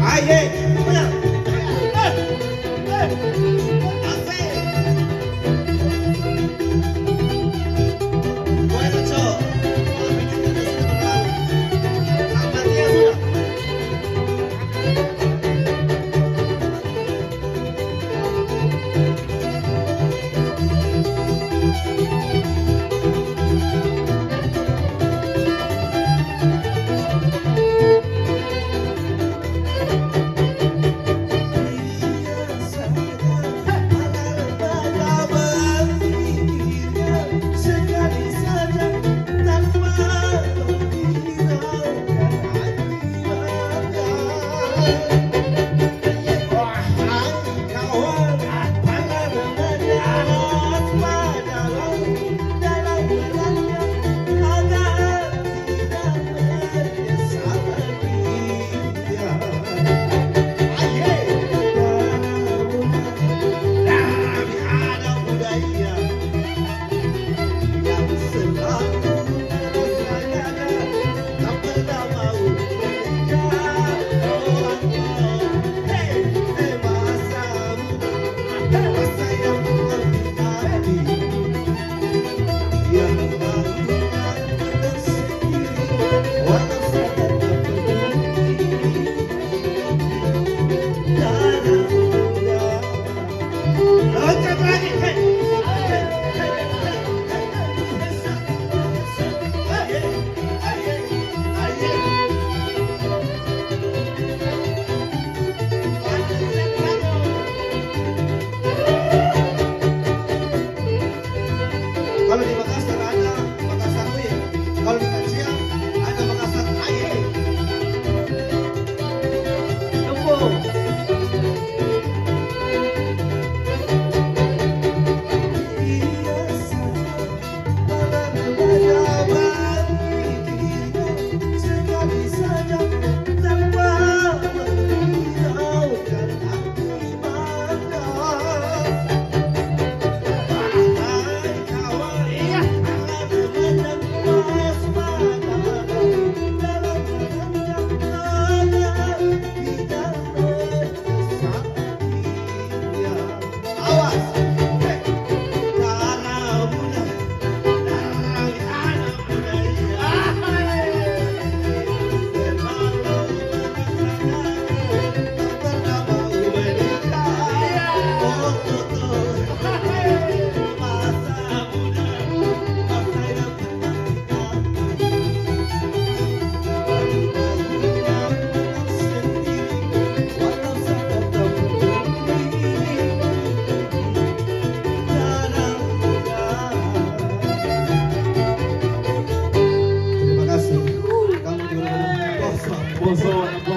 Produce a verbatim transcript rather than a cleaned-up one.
Aye, bener. Eh, eh, asik. Boleh, Cok. Kalau begitu, kita sudah berlalu. Sampai dia sudah. Kalau di Makassar ada Makassar Oye, kalau di Pacian ada Makassar Aye. Tunggu. Awas. Hei. Darah muda. Darah anak muda, iya. Hei. Pernah mau menikah. Iya. Oh, tuh, tuh. Hei. Masa muda. Masa yang Terima kasih. Kamu juga. Poso. Poso.